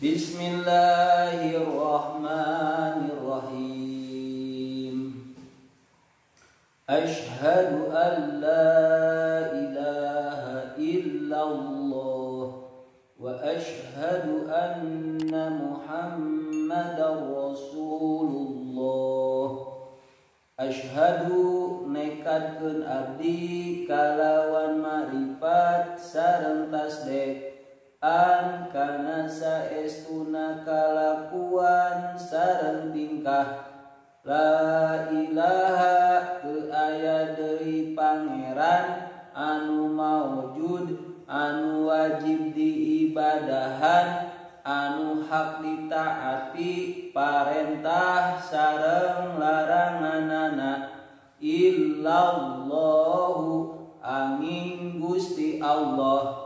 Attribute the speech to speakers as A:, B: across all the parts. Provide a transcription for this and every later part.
A: Bismillahirrahmanirrahim. Ashhadu an la ilaha illallah wa ashhadu anna Muhammadar Rasulullah. Ashhadu nekadkeun abdi kalawan marifat sareng tasdek an kana saestuna kalakuan sareng tingkah la ilaha teu aya deui pangeran anu maujud anu wajib diibadahan anu hak ditaati parentah sareng laranganana illallahu angin Gusti Allah.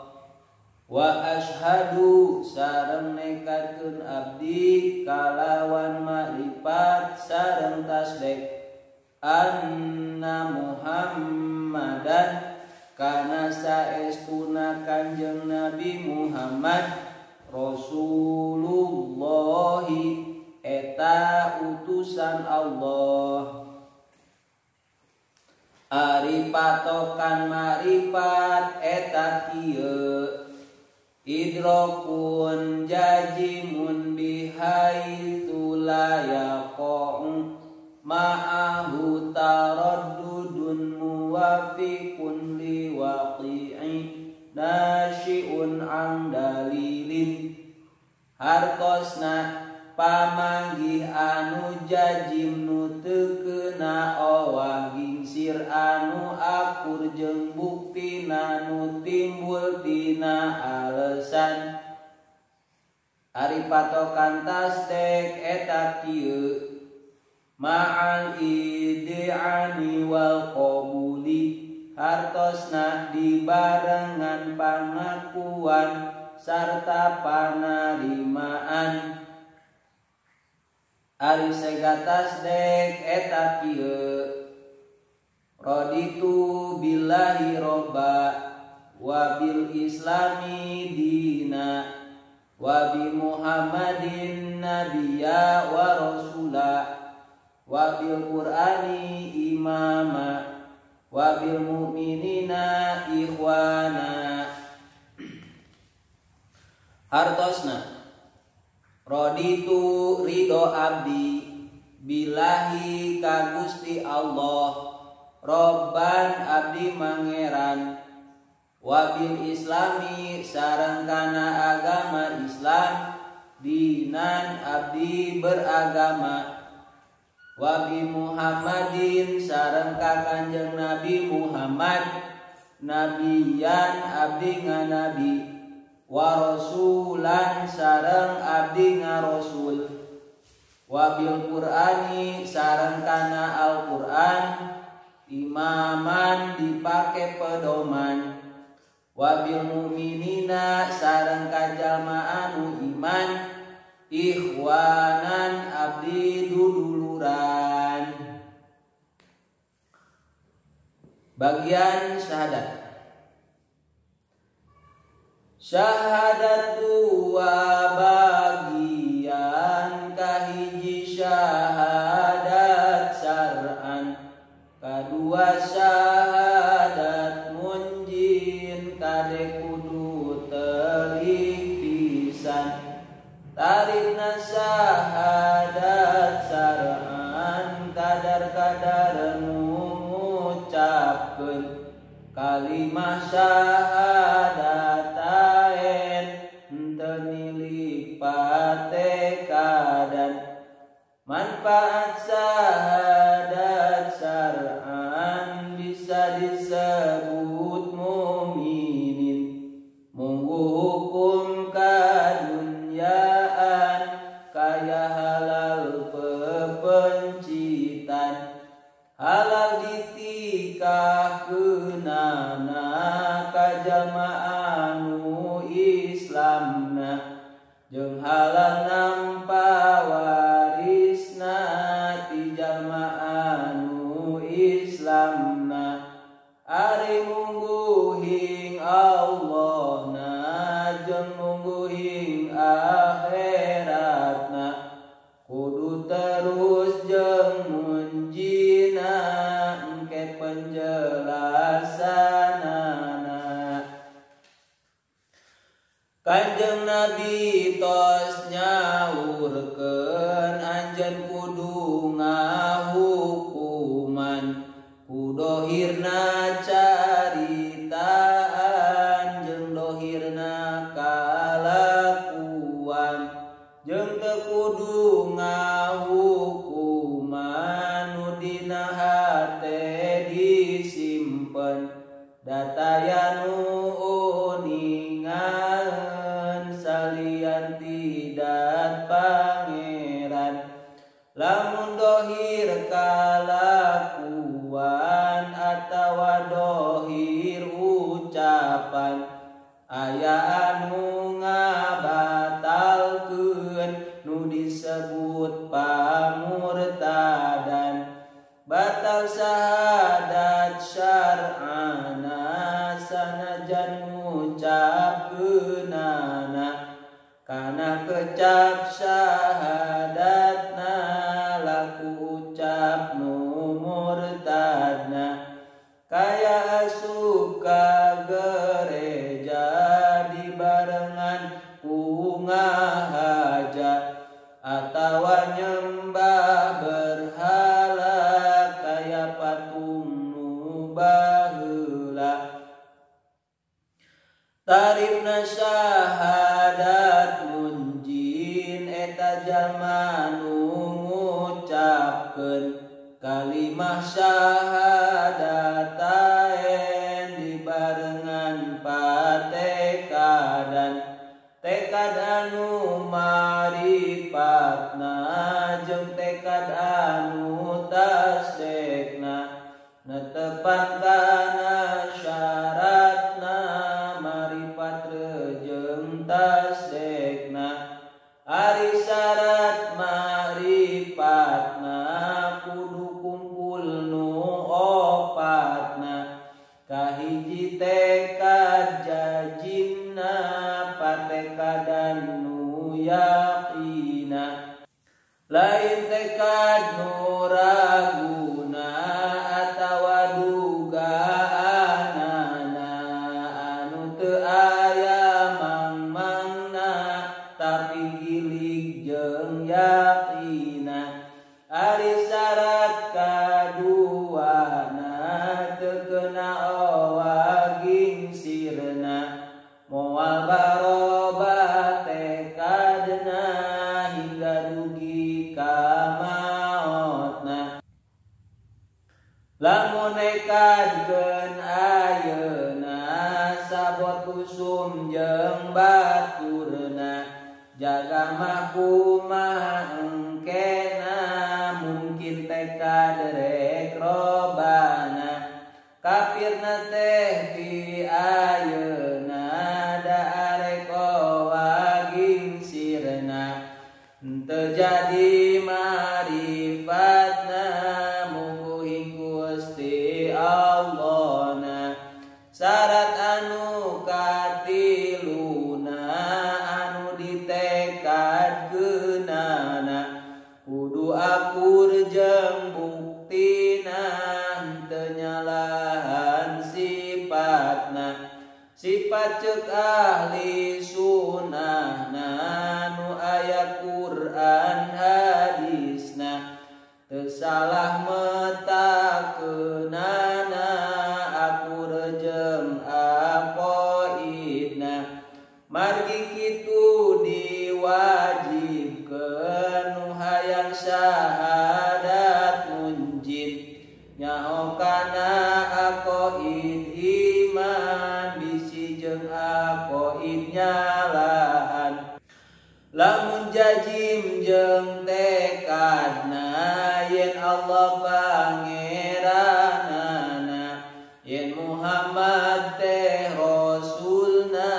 A: Wa ashhadu sareng nekadkeun abdi kalawan makrifat sareng tasdek anna Muhammadan kana saestuna Kanjeng Nabi Muhammad Rasulullahi eta utusan Allah. Ari patokan makrifat eta kieu idrokun jajimun bihaitsu la yaqa'u ma'ahu taraddudun muwafiqun liwaqi'i nasyi'un an dalilin. Hartosna pamanggih anu jajim nu teu keuna owah gingsir anu akur jeung buktina nu timbul tina alesan. Ari patokan tasdek eta kieu ma'al id'ani wal qabuli hartosna dibarengan pangakuan sarta panarimaan. Ari sega tasdek eta kieu raditu billahi robba wa bil islami dina wa bi Muhammadin nabiyya wa rasula wa bil qur'ani imama wa bil mu'minina ikhwana. Hartosna raditu ridho abdi billahi ka Gusti Allah Robban abdi mangeran wabil islami sareng kana agama Islam dinan abdi beragama wabi Muhammadin sareng ka Kanjeng Nabi Muhammad nabiyan abdi nganabi wa rasulan sareng abdi ngarosul wabil qur'ani sareng kana Al-Qur'an imaman dipake pedoman wabil mu'minina sareng kajalma anu iman ikhwanan abdi duduluran. Bagian syahadat. Syahadat dua bagian, kahiji syahadat syar'an, kadua syahadat munjin, kade kudu telik pisan. Tarifna syahadat syar'an kadar-kadar ngucapkeun kalimah syahadatain henteu milik patekadan. Manfaat syahadat syar'an bisa disebut muminin, munggu hukum kadunyaan kaya halal pepencitan, halal ditikah keunana kajalma anu Islamna, jeung halal nampa warisna ti jalma anu Islamna. Ari mungguhing Allahna jeung nunggu mungguhing akhiratna kudu terus jeung munjina engke penjelasanana. Kanjeng Nabi tos nyaurkeun anjeun kudu ngahukuman ku dohirna caritaan jeung dohirna kalakuan jeung teu kudu ngahukuman nu dina hate disimpen dataya nu uningan salian tidak pangeran. Lamun dohir kalakuan atawa dohir ucapan aya anu ngabatalkeun nu disebut pamurtadan batal syahadat syar'ana sanajan ngucapkeunana kana kecap syahadatna laku ucap nu murtadna kaya asup ka gereja dibarengan ku ngahaja atawa nyembah berhala kaya patung nu baheula. Tarifna syahadat munjin eta jalma nu ngucapkeun kalimah syahadatain dibarengan patekadan tekad anu marifatna jeung tekad anu tasdekna netepan kana syaratna marifat jeung tasdekna. Ari syarat marifatna kudu kumpul nu opatna kahiji tekad jajimna patekadan nu yaqina lain tekad nu raguna atawa dugaanana anu teu aya mangmangna tapi gilig jeung yaqina. Ari syarat kaduana teu kena owaging sirna moal barobah tekadna hingga dugi ka maotna. Lamun nekadkeun ayeuna sabot usum jeung baturna jaga mah kumaha engkena mungkin tekad rek robana kafirna teh ti ayeuna da arek owaging sirna teu jadi marifatna mungguhing Gusti Allahna. Syarat anu katiluna anu ditekadkeunana kudu akur jeung buktina teu nyalahan sifatna sifat ceuk ahli sunnahna nu aya Quran hadisna teu salah metakeunana akur jeung aqoidna margi kitu diwajibkeun nu hayang syahadat munjid nyaho kana aqoid iman bisi jeung aqoid nyalahan. Lamun jajim jeung tekadna yen Allah pangeranana yen Muhammad teh rasulna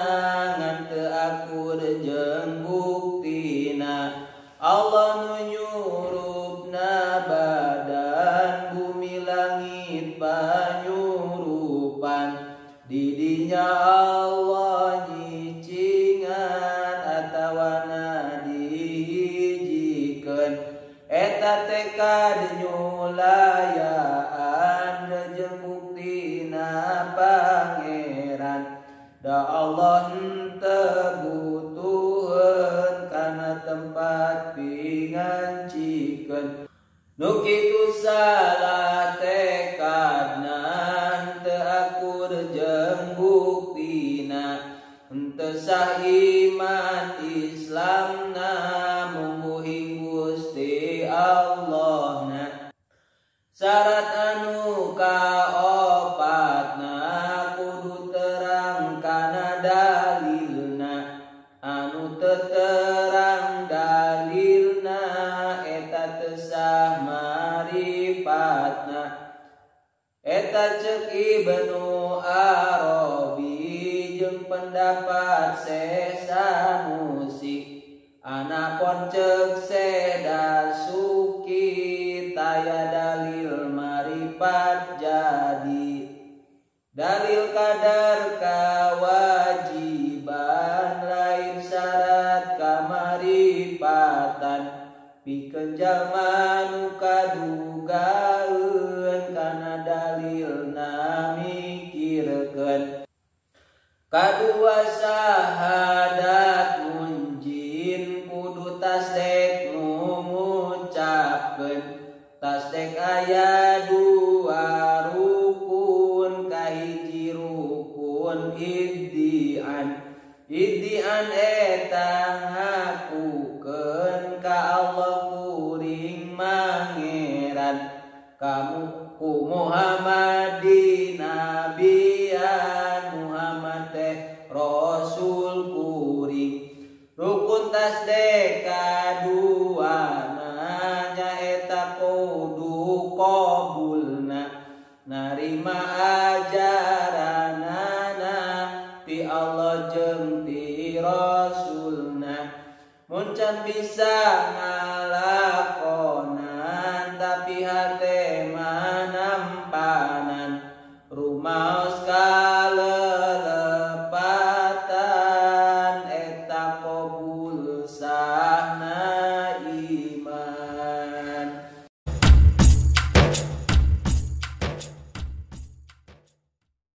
A: ngan teu akur jeung buktina Allah nu nyurupna badan bumi langit panyurupan di dinya Allah nyicingan kitu salah tekadna teu akur jeung buktina henteu sah iman Islamna mungguhing Gusti Allahna. Syarat anu kaopatna kudu terang kana dalilna anu teu terang dalilna eta teu sah marifatna. Eta ceuk Ibnu Arabi jeung pendapat Syekh Sanusi anapun ceuk Syekh Dasuki taya dalil marifat jadi dalil kadar kawajiban lain syarat kamaripatan pikeun jalma nu kadugaeun kana dalilna mikirkeun. Kadua syahadat munjin kudu tasdek nu ngucapkeun tasdek aya dua rukun kahiji rukun iddian iddian eta ngakukeun ka Allah kuring mangeran kamu ku Muhammad dinabian Muhammad teh rasul kuring. Rukun tasdek kaduana nyaeta kudu qabulna narima ajaranana ti Allah jeung ti rasulna mun can bisa ngalakonan